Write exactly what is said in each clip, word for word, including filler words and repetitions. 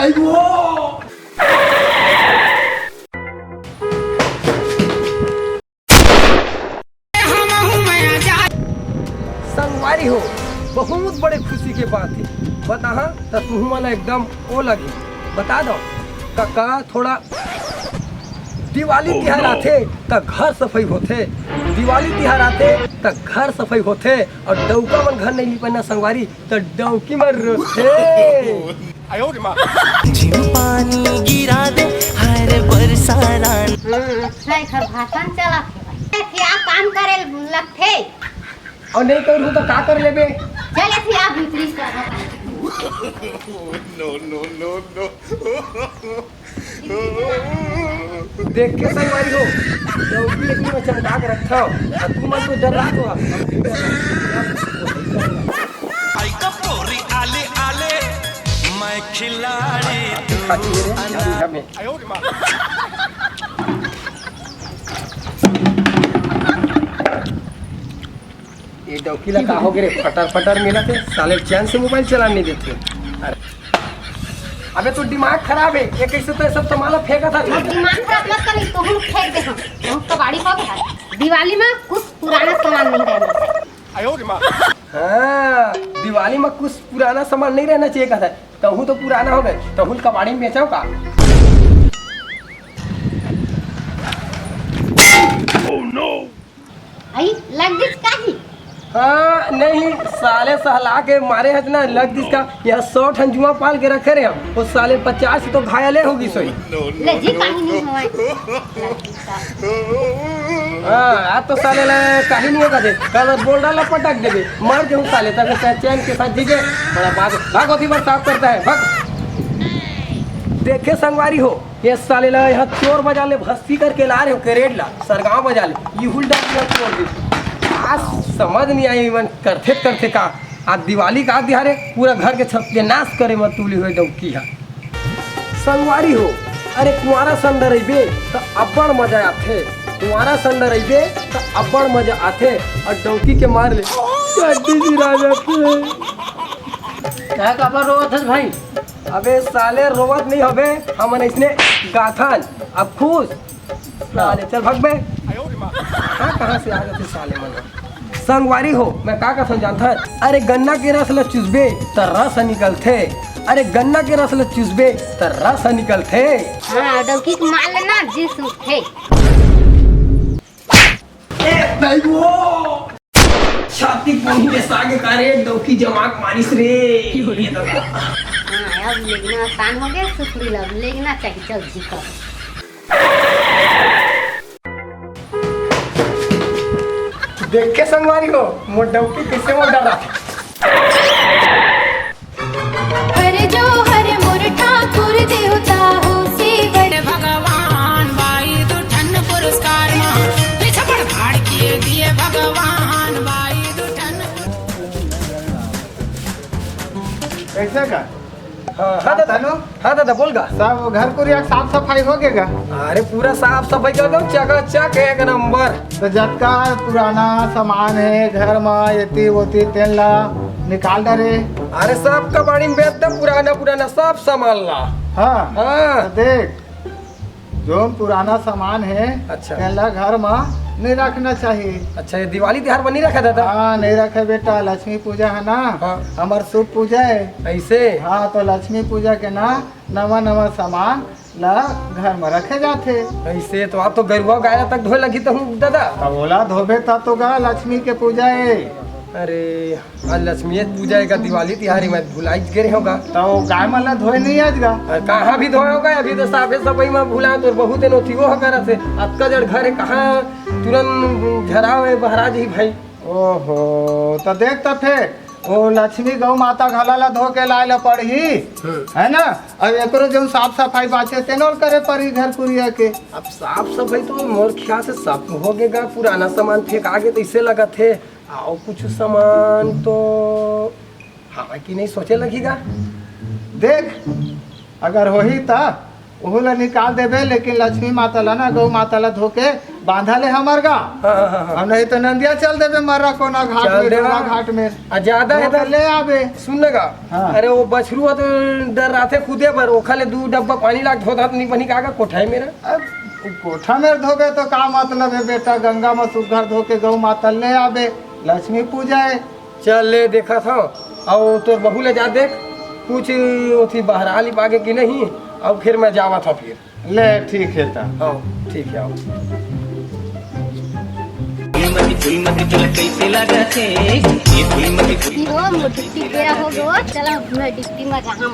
अई वो। संगवारी हो, बहुत बड़े खुशी के बात हे। बताहा त तुहू मन ला एकदम ओ लगे। बता दो कका, थोड़ा दिवाली तिहार आथे त घर सफाई होथे, दिवाली तिहार आथे त घर सफाई होथे, अउ डौका मन घर नहीं लिपे ना संगवारी, त डौकी मन रोथे। झिम पानी गिरा दे, हर बरसा रानी। हाँ, अच्छा, एकर भाषण चलत हे। क्या काम करे लगथे? अउ नहीं करहूँ त का कर लेबे? चल, एथी आ भीतरी से। No, no, no, no। देख के संगवारी हो, डौकी लेकिन मैं चमका के रखथव, अउ तुमन तो डर्रात हो। आई कटोरी आले आले, मैं खिलाड़ी, तू अनार। ये डौकी ला का हो गे रे? फटर फटर मिलत हे, साले चैन से मोबाइल चलाने नहीं देथे। अरे, अबे तो दिमाग खराब हे, ये कैसे तो सब सामान फेंका था? दिमाग खराब मत कर, तो हम फेंक दे हम। हम कबाड़ी पा गया। दिवाली में कुछ पुराना सामान नहीं रहना चाहिए। हाँ, दिवाली में कुछ पुराना सामान नहीं रहना चाहिए कहा था। तहू तो पुराना हो गए, तहू कबाड़ी में बेचव का? आई, लग दिस काही? हाँ, नहीं, साले सहला के मारे हस ना, लग दिस का। यहाँ सौ ठन जुआ पाल के रखे रहे हम, वो साले पचास तो घायले हो गिस होई। ले जी, काही नहीं होय। हाँ, आज तो साले ला काही नहीं होगा दे, कल बोल्डर ला पटक देबे, मर जाऊँ साले, तब से चैन के साथ जीजे। बड़ा बात, भागो थी बार साफ करता है, भाग। देखे संगवारी हो, ये साले ला यहाँ चोर बाजार ले भस्ती करके ला रहे हो, करेट ला, सरगांव बाजार ले, ये हुल डाल दिया चोर भी। आज समझ नहीं आई, मन करथे करथे का। आज दिवाली का दिहारे पूरा घर के छत के नाश करे म तुली हुए डौकी हा। संगवारी हो, अरे कुंवारा संडा रहिबे त अब्बड़ मजा आथे। कुंवारा संडा रहिबे त अब्बड़ मजा आथे। अउ डौकी के मार ले चड्डी गिरा जाथे। का काबर रोवत हस भाई? अबे साले रोवत नहीं हबे, हमन इसने गाथन। अब खुश साले, चल भग बे। हाँ, कहाँ से आ जाथे साले मन? संगवारी हो, मैं का कथन जानथन? अरे गन्ना के रस ल चुसबे त रस निकलथे। अरे गन्ना के रस ल चुसबे त रस निकलथे। हाँ, डौकी के मार लेना, जी सूखथे। ए, नहीं वो। छाती पहुंच के सागे का रे, डौकी जमाक मारिस रे। हाँ, अब लेगना आसान हो गया, सुखड़ी ला लेगना चाहिए, चल झिका। देख के संगवारी हो, मोर डौकी कैसे मोर डरा। हर जो हर मोर ठाकुर देवता हो, सेवक भगवान बाई दू ठन पुरस्कार मा, पिछपड़ फाड़ के दिए भगवान बाई दू ठन। कैसे का? हाँ, हाँ दादा। तनु? हाँ दादा, बोल गा। सब घर कुरिया के साफ सफाई हो गे गा? अरे पूरा साफ सफाई कर दो, चकाचक एक नंबर। तो जतका पुराना सामान है घर में, एती ओती, तेन ला निकाल डरे। अरे सब कबाड़ी में बेच दे, पुराना पुराना सब सामान ला। हाँ। हाँ। तो देख, जोन पुराना सामान है, अच्छा। तेन ला घर में नहीं रखना चाहिए। अच्छा, ये दिवाली तिहार में नहीं रखा दादा? हाँ, नहीं रखे बेटा, लक्ष्मी पूजा है ना, हाँ। हमार शुभ पूजा है। ऐसे? हाँ, तो लक्ष्मी पूजा के ना नवा नवा सामान ला घर में रखे जाथे। ऐसे तो आप तो गरुआ गाय तक धोए लगी तो हूँ दादा। तब ओला धोबे तब तो गा, लक्ष्मी के पूजा है। अरे, आज लक्ष्मी पूजा है का, दिवाली तिहारी में भुलाई गे रहे होगा। तो गाय मन ला धोए नहीं आज गा? अरे, कहाँ भी धोए होगा, अभी तो साफे सफाई में भुला, तोर बहुत एनोथी वो करत हे। अतका जड़ घर है, कहाँ तुरंत झरावे बहरा जी भाई। ओहो, तो देख तो फेर, वो लक्ष्मी गौ माता घला ला धो के लाए ला पड़ही, हम्म। है ना? अब एकरो जो साफ सफाई बाचे, तेनो करे पड़ही घर कुरिया के। अब साफ सफाई तो मोर ख्याल से सब हो गेगा, पुराना सामान फेंका गे तैसे लगत हे, आओ कुछ सामान तो हवा की नहीं सोचे लगेगा। देख, अगर होही त ओहू ला निकाल देबे, लेकिन लक्ष्मी माता ला ना, गौ माता ला धो के बांधा ले हमर गा। हाँ, हाँ, हाँ। अब नहीं तो नंदिया चल देबे मर्रा कोना घाट चल में, देवा। डोरा घाट में। आ, ज्यादा है तो तो ले आबे। सुन ना गा। हाँ। अरे वो बछरू ह तो डर्राथे कूदे बर, ओखा ले दू डब्बा पानी लाके धो दा तो नहीं बनी का गा कोठा है मेरा। अब कोठा में धोबे तो का मतलब है बेटा, गंगा में सुग्घर धो के गौ माता ले आबे, लक्ष्मी पूजा है। चल ले देखत हव, अउ तोर बहू ले जा देख, कुछ ओथी बहरा लिपा गे कि नहीं, अउ फिर मैं जावत हव फिर। ले ठीक है त। हाँ, ठीक है, आओ। फूलमती, फूलमती, तोला कैसे लागत हे? ये फूलमती, फूल- हो, मोर डिप्टी बेरा हो गो, चला मैं डिप्टी में रहा हूँ।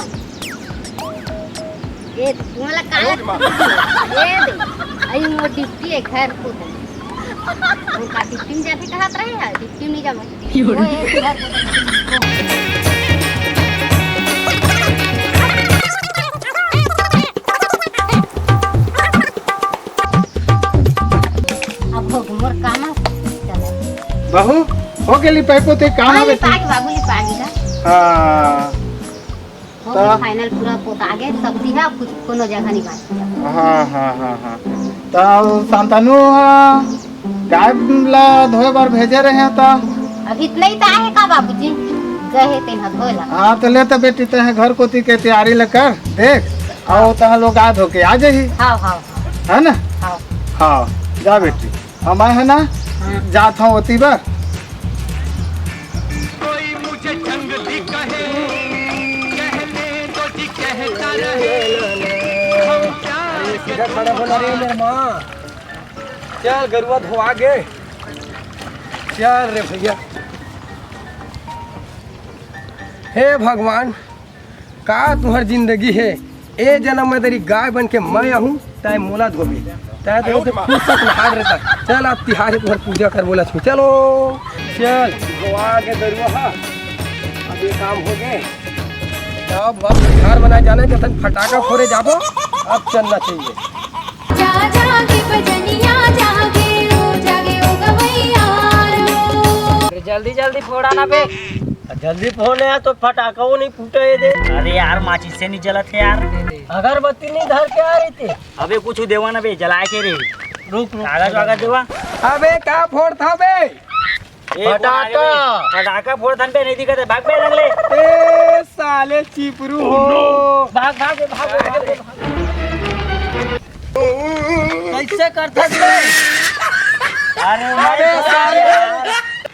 ए, मोला काला, ए दे, अई मोर डिप्टी है, घर को दे। वो का डिप्टी में जाते कहत रहे है, डिप्टी में नहीं जावे। यो। वो एक घर को दे। अब हो मोर काम है, चले। बहू, हो गेली पाइपो ते काम हाँ, हवे लिपा ते। के बाबू लिपा के का। हाँ। हो ता- गया final पूरा पोता गे, सब दिहा, कुछ कोनो जगह नहीं बाकी। हाँ, हाँ, हाँ, हाँ। ता शांतनु, हाँ, गाय ला धोए बर भेजे रहे हैं ता। अब इतना ही ता है का बाबूजी? गए तेन ह धोए ला। हाँ, तो ले तो बेटी, तहे घर कोती के तैयारी ले कर, देख, आओ तह लोग आ धो के आ जाही। हाँ, हाँ, हाँ। है ना? हाँ। हाँ, जा बेटी। हम आए हैं ना, हाँ। जात हूँ ओती बर। कोई मुझे जंगली कहे, कहने दो जी कहता रहे, हम प्यार अरे, सीधा खड़ा बोला रे मेरे माँ। चल, गरुआ धोआ गे। चल रे भैया। हे भगवान, का तुहर जिंदगी हे? ए जनम में तेरी गाय बन के मैं आहूँ, तैं मोला धोबे। तैं तो ओते खुश से नहा रहता। चल, आज तिहार हे, तुहर पूजा करबो लक्ष्मी। चलो, चल, धोआ के दरुआ हा। अब ये काम हो गए। अब बस तिहार मनाए जाना हे, जतन फटाका फोड़े जाबो, अब चलना चाहिए। जा जागे बजनिया जागे, ओ जागे ओ गवैया लो। अरे जल्दी जल्दी फोड़ा ना बे। जल्दी फोड़ यार, तो फटाका वो नहीं फूटे ये दे। अरे यार, माचिस से नहीं जलत है यार। अगरबत्ती नहीं धर के आ रही थी। अबे कुछ देवा ना बे, जलाए के रे। रुक, रुक, कागज रुक। वागज देवा। अबे का फोड़ था बे? ए, फटाका। फटाका फोड़ थन बे, नहीं दिखत है, भाग बे जंगले। ए साले चिपरू हो। भाग, भाग, भाग, भाग, भाग। कैसे करथस बे? अरे अबे साले,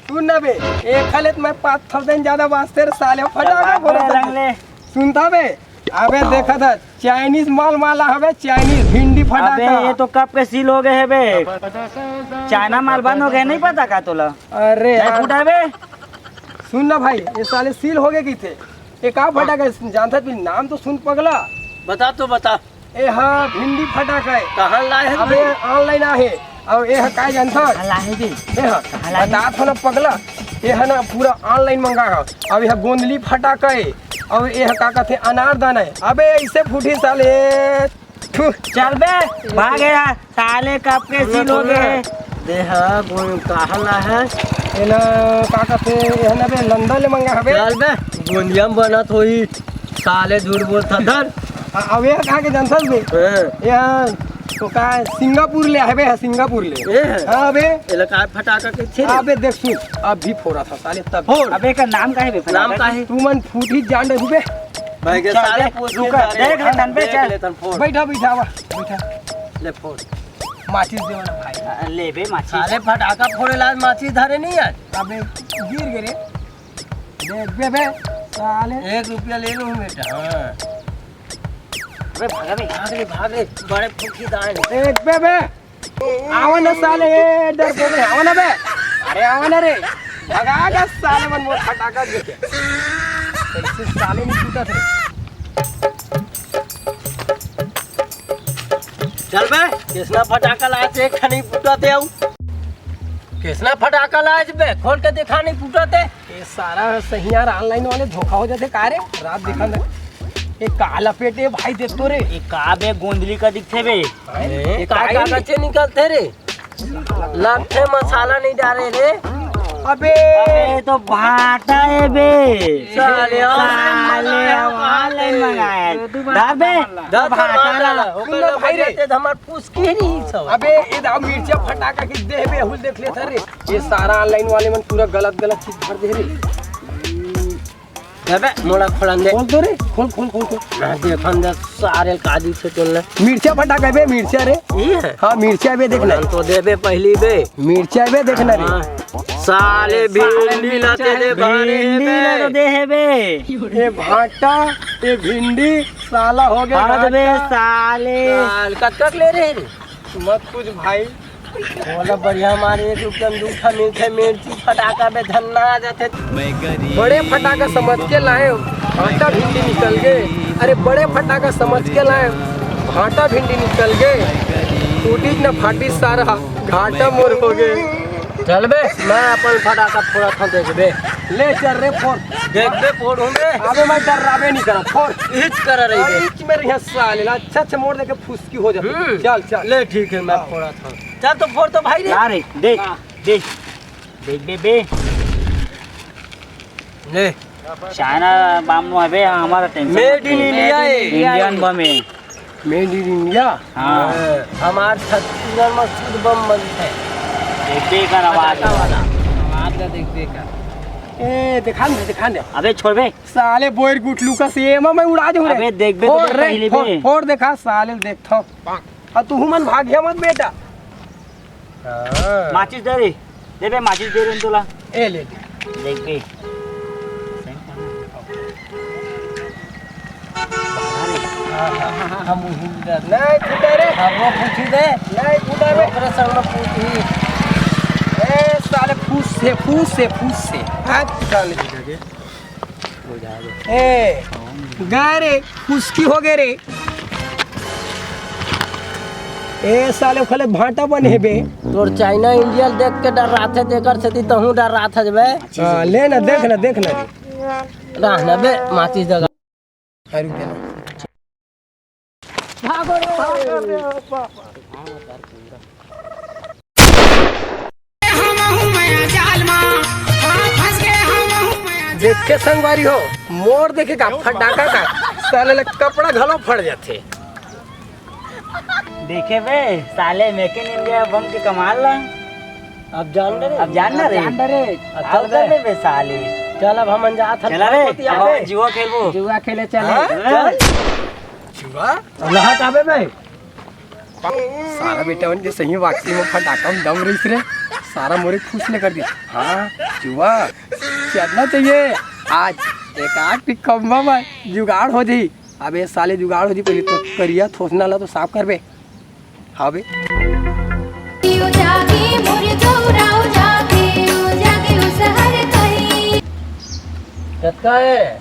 सुन ना बे, एक हले त मैं पाँच थाउजेंड ज्यादा वास्ते रे साले, फटाका भाग बे फोड़त हस। जंगले। सुनता बे, अबे देखत हस, चाइनीज माल माला हवे, चाइनीज भिंडी अबे फटाका। ये तो कब के सील हो गए है बे? चाइना माल बंद हो गए, नहीं पता का तोला? अरे नहीं यार। फूटा बे। सुन ना भाई, ये साले सील हो गए किथे? ये का फटाका है? जानता भी नाम तो सुन पगला। बता तो बता। ए हा भिंडी फटाका है। कहाँ लाए है अबे भाई? ऑनलाइन आहे। और ये हा काय जानता? कहाँ लाए बे? ये हा कहाँ लाए? बता थो ना पगला। ये हा ना पूरा ऑनलाइन मंगा है। अब ये हा गोंदली फटाका है। और ये हा का कहते अनारदाना है। अबे ऐसे फूटी साले। थू। चल बे, भाग गया। साले कब के सील हो गए है। देहा, गोल कहाँ ला है? एला का कथे, एहना बे लंदन ले मंगा हबे। चल बे, गोंदिया में बनत होही। साले झूठ बोलत हस धर। आ, अबे कहाँ के जानथस बे? हाँ। यहाँ तो का सिंगापुर ले हबे, हाँ, सिंगापुर ले। ए है। हाँ बे। एला का फटाका के छे? अबे देख सुन, अभी फोड़ा था साले तब। फोड़। अबे का नाम का है बे नाम फटाका का के? है? तू मन फूटी जान रही बे। भाई के चल साले दे, पूछ रुक, ले, देख ले तन बे, देख चल। ले तन फोड़। बैठा, बैठा, आवा, बैठा। ले फोड़। माचिस दे वाला भाई। आ, ले बे माचिस। साले फटाका फोड़े ला माचिस धरे नहीं आज। अबे गिर गे रे। देख बे बे, साले। एक रुपया ले लूँ बेटा। हाँ। अबे भागा बे। भाग रे, भाग रे, बड़े फूंकी दाए। देख बे बे। आवा ना साले, ए, डर बे, आवा ना बे। अरे आवा ना रे। भगा के साले मन मोर फटाका देखे। कैसे साले नहीं फूटत रे। चल बे, किसना फटाका लाए थे, एक ठा नहीं फूटत है। किसना फटाका लाए बे, खोल के दिखा, नहीं फूटत है। ये सारा सही यार, ऑनलाइन वाले धोखा हो जाते का रे? रात दिखा ना। ये काला पेटे भाई देख तो रे। ये का बे गोंदली का दिखथे बे? अरे, ये का कागज से निकलते रे? लगथे मसाला नहीं डारे रे। अबे। अबे, तो भाटा हे बे। साले, और साले, हम ऑनलाइन मंगाए। धर बे, धर, धर, भाटा भाटा ला। ला। ओकर सुन ना भाई रे। बजट ते हमार पूछ के नहीं सब। अबे, ये दाव मिर्चा फटाका की दे बे, हुल देख लेता रे। ये सारा ऑनलाइन वाले मन पूरा गलत गलत चीज भर दे रे। अबे, मोड़ा खोलन दे। खोल तो रे, खोल, खोल, खोल, खोल। ना देखन दे, सारे काजी से चलने। मिर्चा फटाका बे, मिर्चा रे। ये है? हाँ, मिर्चा बे, देखना। खोलन तो दे बे पहली बे। मिर्चा बे, देखना रे। हाँ। साले भिंडी ला दे दे, बारे भिंडी ला बे। तो दे हे बे। ये भाटा, ये भिंडी, साला हो गया हद बे, भाटा। साले। साल, कतका के ले रहे रे? मत पूछ भाई। बोला बढ़िया मारे, एक रुपया में दू ठा मिलथे, मिर्ची फटाका बे धन्ना आ जाथे। बड़े फटाका समझ के लाए, भाटा भिंडी निकल गए। अरे बड़े फटाका समझ के लाए, भाटा भिंडी निकल गए। टूटी न फाटी सारा, घाटा मोर हो गए। चल बे, मैं अपन फटाका फोड़ा था, देख बे। ले चल रे, फोड़। देख बे, फोड़ हूँ बे। अबे मैं डर्राबे नहीं करा, फोड़। इच करा रही बे। इच में रहिया साले ला, अच्छा अच्छा मोड़ देके फुसकी हो जाते। हम्म। चल, चल। ले ठीक है, मैं फोड़ा था। चल तो फोड़ तो भाई रे। ला रे, देख, हाँ। देख। देख बे, बे। ले। चाइना बाम नो है बे, हाँ, हमारा टेंशन Made in India है। इंडियन बम है। Made in India? हाँ। हाँ, हमार छत्तीसगढ़ में शुद्ध बम बनते हैं। देख बे, कर आवाज। पटाखा वाला। आवाज का देख बे का। ए, दिखा दे, दिखा दे। अबे छोड़ बे। साले बोर गुटलू का सेम मैं उड़ा दूं रे। अबे देख बे, तो फोड़ रे, पहले फोड़, बे। फोड़ दिखा, साले देखता हूँ। अब तू मन भागिया मत बेटा। हाँ। माचिस दे रे। दे बे, माचिस दे रहे हैं तोला। ए ले दे। देख बे। हाँ, हाँ, हाँ, हम उही डर। नहीं फूटे रे। हाँ, वो पूछी दे। नहीं फूटे रे। ओकरे संग में पूछी। ए, साले फूस से, फूस से, फूस से। हाथ निकाल ले। बुझा दे। ए, गा रे, फुसकी हो गए रे। ए, साले खले भाटा बने हे बे। तोर चाइना इंडिया देख के डर्राथे, तेकर सेती तहूँ डर्राथे बे। हाँ, ले ना, देख ना, देख ना रे। रह ना बे, माचिस जगा। अरे, रुक जा ना। भागो रे, भागो रे, बाप। देखे संगवारी हो, मोर देखे का फटाका का, साले ला कपड़ा घलो फट जाथे। देखे बे, साले मेक इन इंडिया बम के कमाल ला। अब जान डरे। अब जान ना रे। जान डरे। अब अब चल कर बे। बे साले। चल अब हमन जात हन चला रे, कोती अब आबे। जुआ खेलबो। जुआ खेले चले। हाँ? चल। जुआ? अब नहा काबे बे? सारा बेटा मन के सही वाकई में फटाका में दम रहिस रे। सारा मोरे खुश ले कर दी। हाँ, जुआ चलना चाहिए। आज एक आध टिकम्बा में जुगाड़ हो जाई। अबे साले जुगाड़ हो जी, पहले तो करिया थोसना ला तो साफ करबे। हाँ बे। ओ जागे मोर गौरा, ओ जागे, ओ जागे, ओ सहर कहीं। कतका है?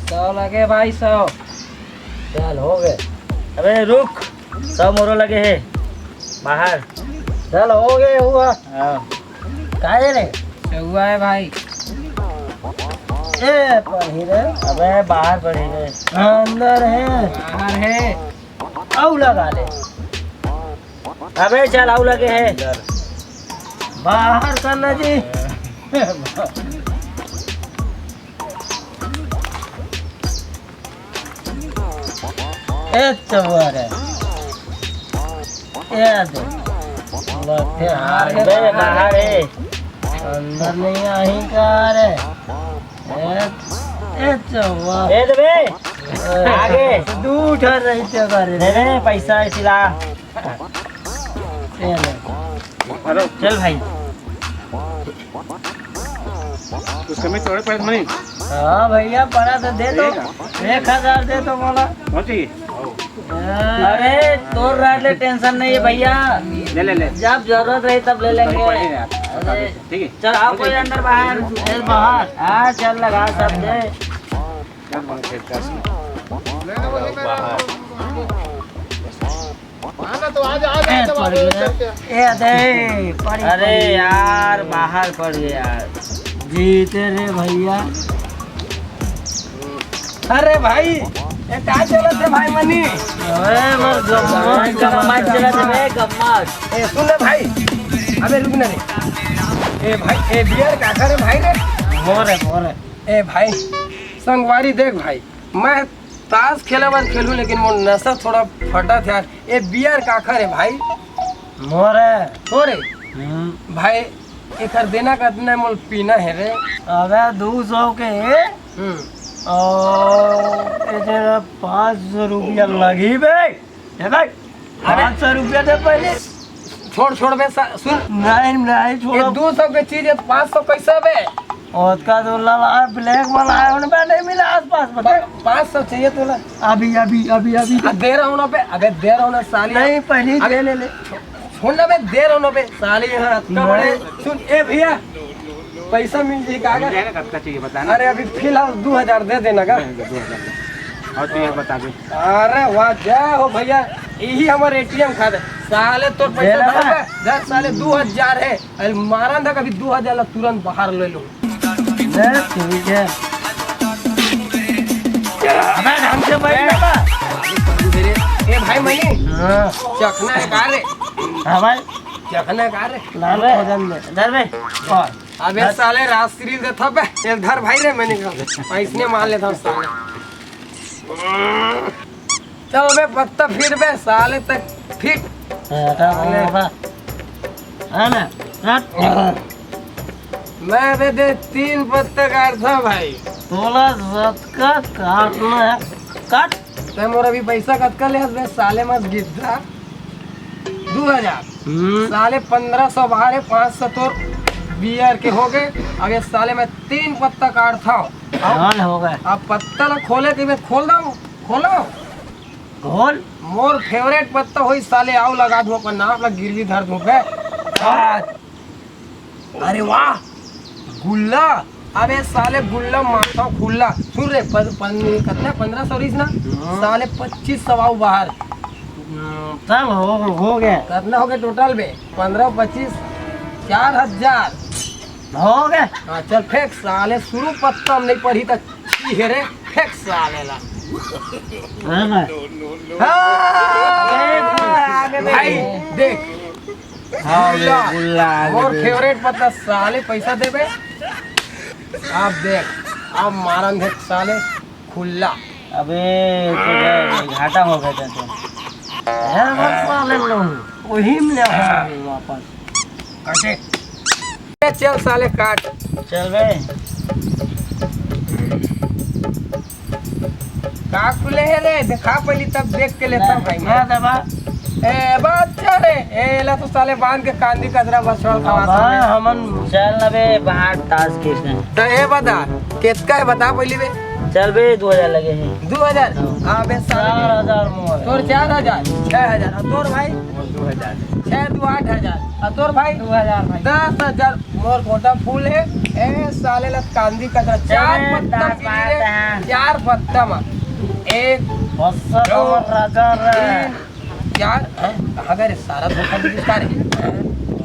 सौ लगे भाई, सौ। चल, हो गए। अबे रुक, सौ मोरो लगे है बाहर। चल, हो गए हुआ। हाँ। का है रे? सौआ है भाई। ए, पढ़ी रे। अबे बाहर पढ़ी रे। अंदर है। बाहर है। अउ लगा ले। अबे चल, अउ लगे है। बाहर कर ना जी। ए चौआ रे। ए दे। लखे हार बे, बाहर है। अंदर नहीं आई का रे। ए, ए चौआ। ए दे बे। आगे। दू ठन रहिते बारे। दे दे, पैसा सिला। ए ले। हेलो। चल भाई। कुछ कमी थोड़े पड़त मनी। हाँ भैया, पड़ा तो दे दो। ठीक है। एक हजार दे दो बोला। कौन चाहिए? अरे, तोर रहले टेंशन नहीं है भैया। ले, ले, ले। जब जरूरत रही तब ले लेंगे। पड़े हैं यार। अरे, ठीक है। चल, आओ कोई अंदर बाहर। ए, बाहर। हाँ, चल लगा सब दे। ए, पड़ गया। ए, दे, पड़ गया। अरे यार, बाहर पड़ गया यार। जीते रे भैया। अरे भाई, ये का चलत है भाई मनी? अरे, बस गम्मत, गम्मत चलत है बे, गम्मत। ए, सुन ना भाई, अबे रुक ना रे। ए भाई, ए बियर काखर हे भाई रे? मोर हे, मोर हे। ए भाई, संगवारी देख भाई, मैं ताश खेले बर खेलूं, लेकिन मोर नशा थोड़ा फटत हे यार। ए बियर काखर हे भाई? मोर हे। तोर हे? हम्म। भाई, एकर देना कतना हे, मोर पीना हे रे। अबे, दू सौ के हे। हम्म। अउ एकर पाँच सौ रुपया लगही बे। ए भाई, अरे। पाँच सौ रुपया दे पहले। छोड़, छोड़ बे, सा-, सुन। नहीं, नहीं, ये छोड़ो। दू सौ के चीज हे, पाँच सौ कैसे बे? ओतका तो लाला, black वाला हे, उनमें नहीं मिला आसपास, बता। पा-, पाँच सौ चाहिए तोला। अभी, अभी, अभी, अभी। आ, दे रहा हूँ ना बे, अबे दे रहा हूँ ना साली। नहीं, पहले अबे ले ले। छोड़ ना बे, दे रहा हूँ ना बे, साली यहाँ अतका नहीं। बड़े। सुन, ए भैया, पैसा मिल जाई का? मिल जाएगा, कब का चाहिए बताना। अरे अभी फिलहाल दू हजार दे देना का? दे दे, दू हजार दे। और तू ये बता दे। अरे वाह, जय हो भैया, यही हमर एटीएम कार्ड हे। साले तोर पैसा दे ना। धर बे, धर साले दू हजार हे। अरे मारन दा कभी दू हजार ला तुरंत बाहर ले लो। ले, ठीक हे। अबे ढंग से बैठ ना बा। ए भाई मनी, हाँ। चखना हे का रे? हाँ भाई। चखना हे का रे? ना बे। भोजन में। धर बे। और अबे साले राजश्री देथा बे, ये धर भाई रे, मैंने कहा, इसने मार लेता हूँ साले। चल बे पत्ता फिर बे, साले तक फिट। हाँ, तो साले। होगा। है ना? हट। मैं बे दे तीन पत्ता काटता भाई। तोला जतका काटना हे, काट। ते मोर अभी पैसा कतका ले हस बे, साले मत गिद्धा। दू हजार। हम्म। साले पन्द्रह सौ बाहर हे, पाँच सौ तोर बियर के हो गए। अब ये साले मैं तीन पत्ता काटता हूँ। चल, हो गए। अब पत्ता ला खोले के मैं खोल दूँ, खोलो। खोल। मोर favourite पत्ता होई साले, आओ लगा दूँ अपन नाम ला गिरवी धर दूँ बे। अरे वाह, गुल्ला। अबे साले गुल्ला मारता हूँ खुल्ला। सुन रे, पन-, पन-, कतना? पन्द्रह सौ रहीस ना? हाँ। साले पच्चीस सौ आओ बाहर। हम्म, तब हो, हो गया। कतना हो गया total बे? पन्द्रह, पच्चीस, चार हजार। हो गया। हाँ, चल फेंक साले, शुरू पत्ता में नहीं पड़ी तो छी हे रे, फेंक साले ला। है ना? हाँ, अरे भाई, देख। हाँ, गुल्ला। गुल्ला, मोर गुल्ला। Favourite पत्ता साले, पैसा देबे। अब देख, अब मारन देख साले, खुल्ला। अबे, तो गए, घाटा हो गया तेरे को। है ना साले लोग, वही में ले आओ वापस। काटे। ए, चल साले काट। चल बे। का खुले हे रे? देखा पहली, तब देख के लेता हूँ भाई मैं। ना दबा। ए, बच्चा रे। ए, एला तो साले बांध के कांदी कचरा बछवा खवा बाबा, साले। हमन चल ना बे, बाहर ताश खेलते हैं। तो ए बता, कितका हे बता पहली बे? चल बे, दो हजार लगे हैं। दो हजार? हाँ। हाँ बे, साले। चार हजार मोर। तोर चार हजार? छह हजार। और तोर भाई? दो हजार। छह दू आठ हजार। और तोर भाई? दो हजार भाई। दस हजार। मोर कोटा full हे। ए साले ला कांदी का तरह चार चले, पत्ता दस गिरी बात रे। है। चार पत्ता मा। एक, बस दो, हमर राजा रे। तीन, चार। हैं? कहाँ गए रे? सारा धोखा दे दिस का रे?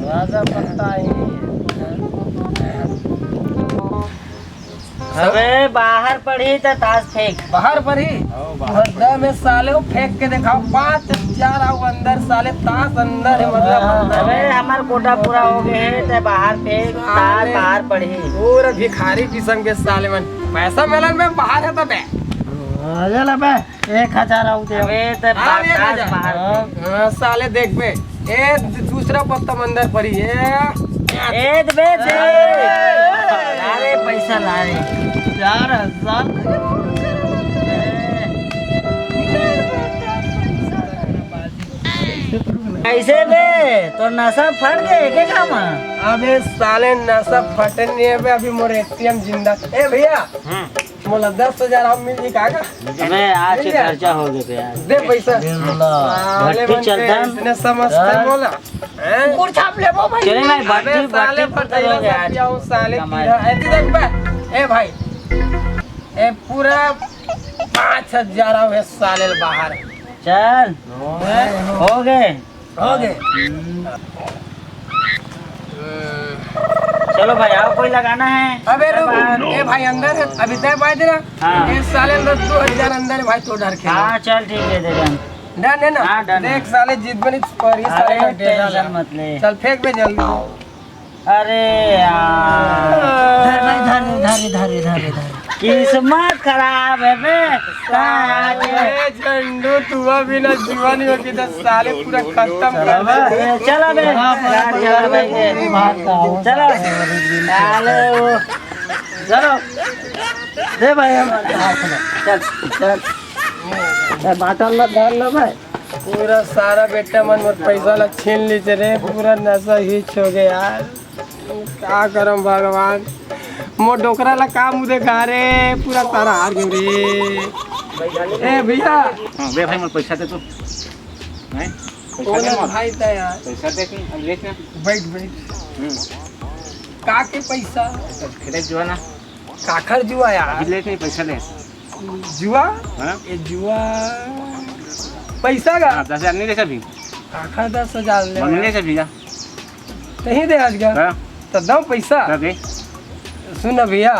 राजा पत्ता ही। अबे बाहर पड़ी त ताश फेंक। बाहर पड़ी? हाँ, बाहर पड़ी। में साले वो फेंक के दिखाओ, पाँच चार आओ अंदर साले, ताश अंदर हे, मतलब हाँ। अंदर। अबे हमार कोटा पूरा हो गए हे, ते बाहर फेंक, ताश साले। बाहर पड़ी। पूरा भिखारी किस्म के साले मन, पैसा मिलन में बाहर हे तबे। हाँ, ये ले बे। एक हजार आऊ दे। अबे, ते हाँ, एक हजार। बाहर हाँ। हाँ, साले देख बे। ए, दूसरा पत्ता मंदर पड़ी है। ए, दे, दे। अरे, पैसा ला रे। चार हजार। कैसे बे? तो नशा फट गए के काम? अबे साले, नशा फटन नहीं है बे, अभी मोर एटीएम जिंदा। ए भैया, हम्म। मोला दस हजार आप मिल जी का? अबे, आज के खर्चा हो गए यार। दे पैसा। साले भट्टी मन के चलता है। इतने समझते हैं यार। मोला। हैं? कुकुर छाप लेबो भाई। चले भाई, अबे भट्टी, साले भट्टी पर पकड़ लो यार। साले कमाई। कीड़ा। ए, तू देख बे। ए भाई, ए पूरा पाँच हजार आवे साले बाहर। चल, हो गए। हो गए। चलो भाई, आओ, कोई लगाना है? अबे रुक, बाहर। ए भाई अंदर है, अभी तय पाए देना। हाँ। ए साले अंदर दो हजार अंदर है भाई, तो डर के। हाँ, चल ठीक है, दे दे। डन है ना? हाँ, डन है। देख साले जीत बनी पर ये साले अरे, का डेरा टेंशन ला। मत ले। चल फेंक बे जल्दी। अरे यार। धर भाई, धर, धर, धर, धर, धर। किस्मत खराब है बे। अरे झंडू, तुआ बिना जुआ नहीं होगी तो साले पूरा खत्म कर दे। चलो बे। चलो। साले वो। चलो। दे भाई, हम चल, चल। ए, बाटल ला धर लो भाई। पूरा सारा बेटा मन मोर पैसा ला छीन लीजे रे, पूरा नशा हिच हो गया यार। का करम भगवान, मोर डोकरा ला का मुँह देखा रे, पूरा सारा हार गयो रे। ए भैया। हाँ, दे भाई, मोर पैसा दे तू। नहीं, पैसा दे मोर। भाई दा यार। पैसा दे, अब ले ना। बैठ, बैठ। हम्म। का के पैसा? खेले जुआ ना। काखर जुआ यार? अभी ले नहीं, पैसा ले। जुआ? हाँ? ये जुआ पैसा का? हाँ, दस हजार नहीं ले अभी। काखर दस हजार ले? नहीं ले अभी जा। कहीं दे आज का? हाँ। तो दो पैसा। क्या दे? सुन ना भैया,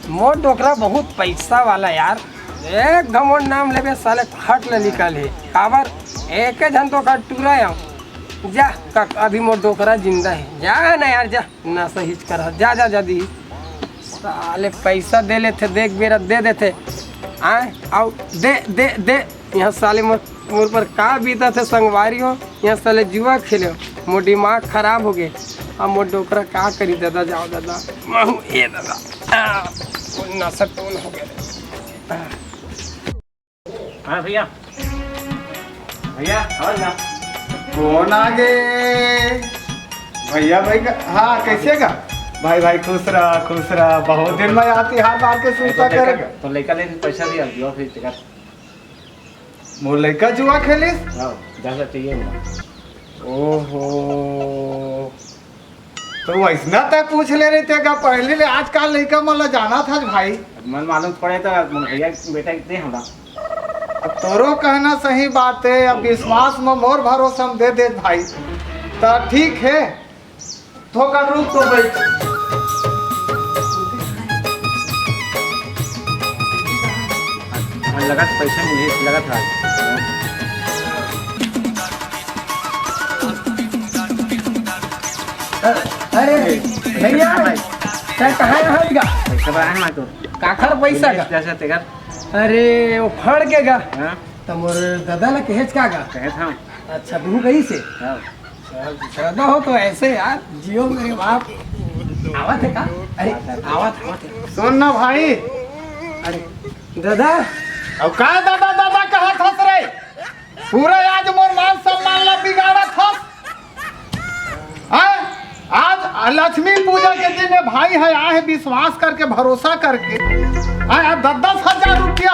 मोर डोकरा बहुत पैसा वाला यार। एक घमंड नाम लेबे साले फट ले निकाल ही। काबर? एक झन तो का टूरा है। जा, का अभी मोर डोकरा जिंदा है। जा ना यार, जा। नशा हिच कर, जा, जा, जा दी। साले पैसा दे लेथे, देख बेरा दे देथे। आए, आओ, दे, दे, दे। यहाँ साले मोर, मोर पर का बीतथे संगवारी हो, यहाँ साले जुआ खेले हो, मोर दिमाग खराब हो गए। अब मोर डोकरा का करी दादा, जाओ दादा, महू ए दादा, आ, नशा टोन हो गए। हाँ भैया, भैया, और ना। कौन आ गए? भैया, भाई का, हाँ, कैसे का? भाई, भाई, खुश रहा, खुश रहा। बहुत दिन में आती, हर बार के सुनता तो लइका, करेगा। तो लइका ले पैसा भी आ गया, फिर टिकट। मोर लइका जुआ खेलिस? हाँ, ज्यादा चाहिए ना। ओहो। तो वैसना तय पूछ ले रही थे का पहले ले, आजकल लइका मन ला जाना था भाई। मन मालूम पड़े तो मोर भैया के बेटा इतने हमरा। अब तोरो कहना सही बात है, अब विश्वास में मोर भरोसा में दे दे भाई। तो ठीक है, थोकन रुक तो बैठ। लगत पैसा नहीं है, लगत है। अरे भैया, तै कहाँ रहा गा? पैसा बढ़ा है ना तो। काखर पैसा गा? जैसा तेरा। अरे वो फड़ के गा। हाँ? तो मोर दादा ला कहेच का गा? कहे था। अच्छा, बहू गई से? हाँ। चल, दादा हो तो ऐसे यार, जियो मेरे बाप। आवत है का? अरे, आवत, आवत है। सुन ना भाई। अरे, दादा। अब का दादा, दादा कहत हस रे? पूरा आज मोर मान सम्मान ला बिगाड़त हस। हाँ? आज लक्ष्मी पूजा के दिन ये भाई है, आहे विश्वास करके, भरोसा करके, हाँ, आज दस दस हजार रुपया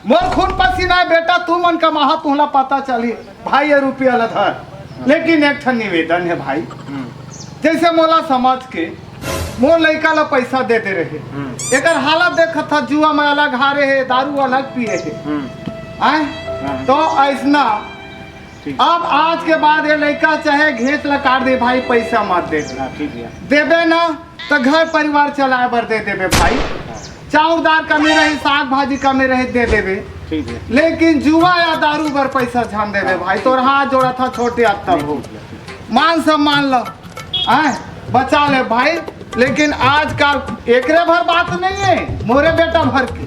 मोर खून पसीना है बेटा, तू मन कमाहा, तुहला पता चली भाई, ये रुपया ला धर। लेकिन एक ठन निवेदन है भाई, हम्म। जैसे मोला समझ के मोर लइका ला पैसा दे दे रहे, हम्म। एकर हालत देखत था, जुआ में अलग हारे है, दारू अलग पिए है। हम्म। आए? हाँ। तो ऐसना ठीक। अब आज के बाद ये लइका चाहे घेंच ला काट दे भाई, पैसा मत दे। हाँ, ठीक है। देबे ना तो घर परिवार चलाए बर दे देबे भाई। हाँ। चाउर दाल कमी रही, साग भाजी कमी रही, दे देबे। ठीक है। लेकिन जुआ या दारू बर पैसा झन देबे हाँ। भाई। तोर हाथ जोड़ा था छोटे अब तब हो। ठीक है, ठीक है। मान सम्मान लो, हैं? बचा ले भाई। लेकिन आजकल एकरे भर बात नहीं है, मोरे बेटा भर के।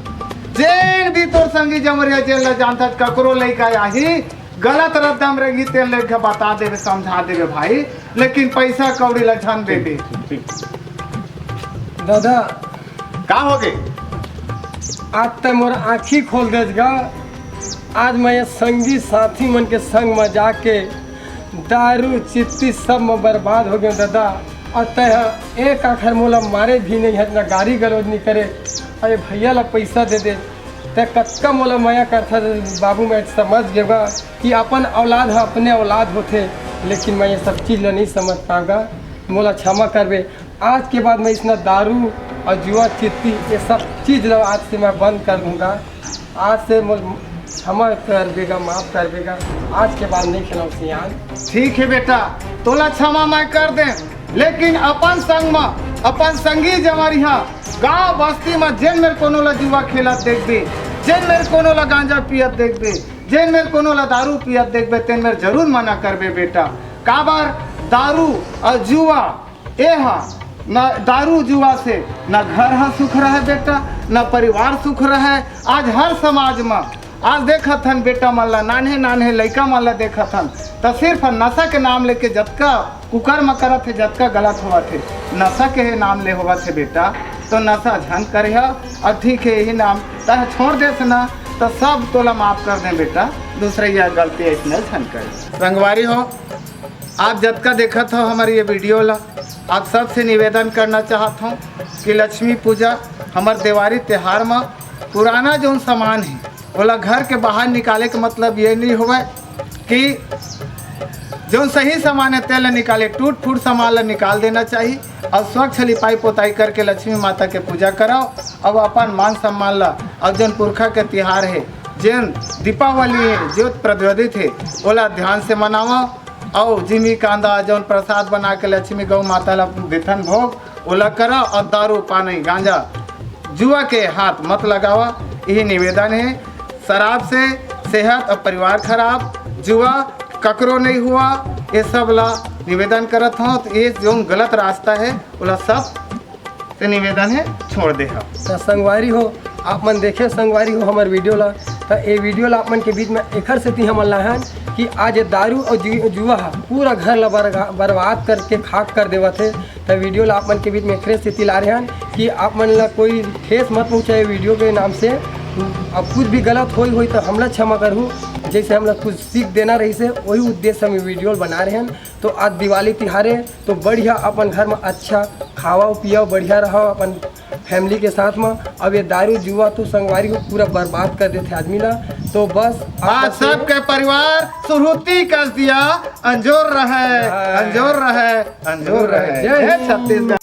जेन भी तोर संगी जमरिया जेन ला जानता, ककरो लइका आही, गलत रद्दा में रही, तेन लेके बता देबे, समझा देबे भाई, लेकिन पैसा कौड़ी ला झन देबे। ठीक। दादा, का हो गे? आज तै मोर आँखी खोल देस गा। आज मैं ये संगी साथी मन के संग में जाके दारू चित्ती सब में बर्बाद हो गयो दादा। और तै ह एक आखर मोला मारे भी नहीं है, ना गारी गलौज नहीं करे। अरे भैया ला पैसा दे दे, तै कतका मोला मया करथा बाबू, मैं समझ गेवा कि अपन औलाद ह अपने औलाद होथे, लेकिन मैं ये सब चीज ला नहीं समझ पाऊंगा। मोला क्षमा करबे, आज के बाद मैं इसना दारू और जुआ चित्ती ये सब चीज ला आज से मैं बंद कर दूंगा। आज से मोला क्षमा कर देगा, माफ कर देगा, आज के बाद नहीं खेलाऊं सियान। ठीक है बेटा, तोला क्षमा मैं कर दे, लेकिन अपन संग में अपन संगी जमरिया गांव बस्ती में जेन मेर कोनो ला जुआ खेलत देखबे, जेन मेर कोनो ला गांजा पियत देखबे, जेन मेर कोनो ला दारू पियत देखबे, तेन मेर जरूर मना करबे बेटा। काबर दारू और जुआ ए हा, न दारू जुआ से न घर ह सुख रहय बेटा, न परिवार सुख रहय। आज हर समाज म आज देखत हन बेटा मन ला, नान्हे नान्हे लइका मन ला देखत हन, त सिर्फ नशा के नाम लेके जतका कुकर्म करत हे, जतका गलत होवत हे, नशा के हे नाम ले होवत हे बेटा। तो नशा झन करिहा। अउ ठीक हे, यही नाम तह छोड़ देस ना, तो सब तोला माफ कर दे बेटा, दूसरे यह गलती ऐसने झन करे। संगवारी हो, आप जतका देखत हो हमर ये वीडियो ला, आप सबसे निवेदन करना चाहत हूँ कि लक्ष्मी पूजा हमर देवारी त्योहार म पुराना जौन सामान हे, ओला घर के बाहर निकाले के मतलब ये नहीं होवय कि जौन सही सामान हे, तेला निकाले, टूट फूट सामान ला निकाल देना चाहिए। अउ स्वच्छ लिपाई पोताई करके लक्ष्मी माता के पूजा करव, अउ अपन मान सम्मान ला, अउ जौन पुरखा के तिहार हे, जौन दीपावली हे, ज्योत प्रज्वलित हे, ओला ध्यान से मनावव। अउ जिमी कांदा जौन प्रसाद बना के लक्ष्मी गौ माता ला देथन भोग, ओला करव। अउ दारू, पानी, गांजा, जुआ के हाथ मत लगावा, यही निवेदन हे। शराब से सेहत अउ परिवार खराब, जुआ ककरो नहीं हुआ, ये सब ला निवेदन करत हूँ। तो ये जौन गलत रास्ता हे, ओला सब से निवेदन हे, छोड़ दे हा। त संगवारी हो, आप मन देखे संगवारी हो हमर वीडियो ला, त ए वीडियो ला आप मन के बीच में एखर सेती हमन लाहन कि आज ये दारू अउ जु-, जुआ हा पूरा घर ला बरगा-, बर्बाद करके खाक कर देवत हे। त वीडियो ला आप मन के बीच में एखरे सेती ला रहे हन कि आप मन ला कोई ठेस मत पहुँचाए वीडियो के नाम से। अब कुछ भी गलत होई होई त हमला क्षमा करहू, जैसे हमला कुछ सीख देना रहिस हे, वही उद्देश्य हम वीडियो बना रहे हन। तो आज दिवाली तिहार हे, तो बढ़िया अपन घर में अच्छा खावा पिया, बढ़िया रहा अपन फैमिली के साथ में। अब ये दारू जुआ तो संगवारी हो पूरा बर्बाद कर देथे आदमी ला। तो बस आप आज सबके परिवार सुरहुत्ती कस दिया, अंजोर रहे, हाँ। अंजोर रहे, अंजोर रहे। जय जय हिंद। छत्तीसगढ़।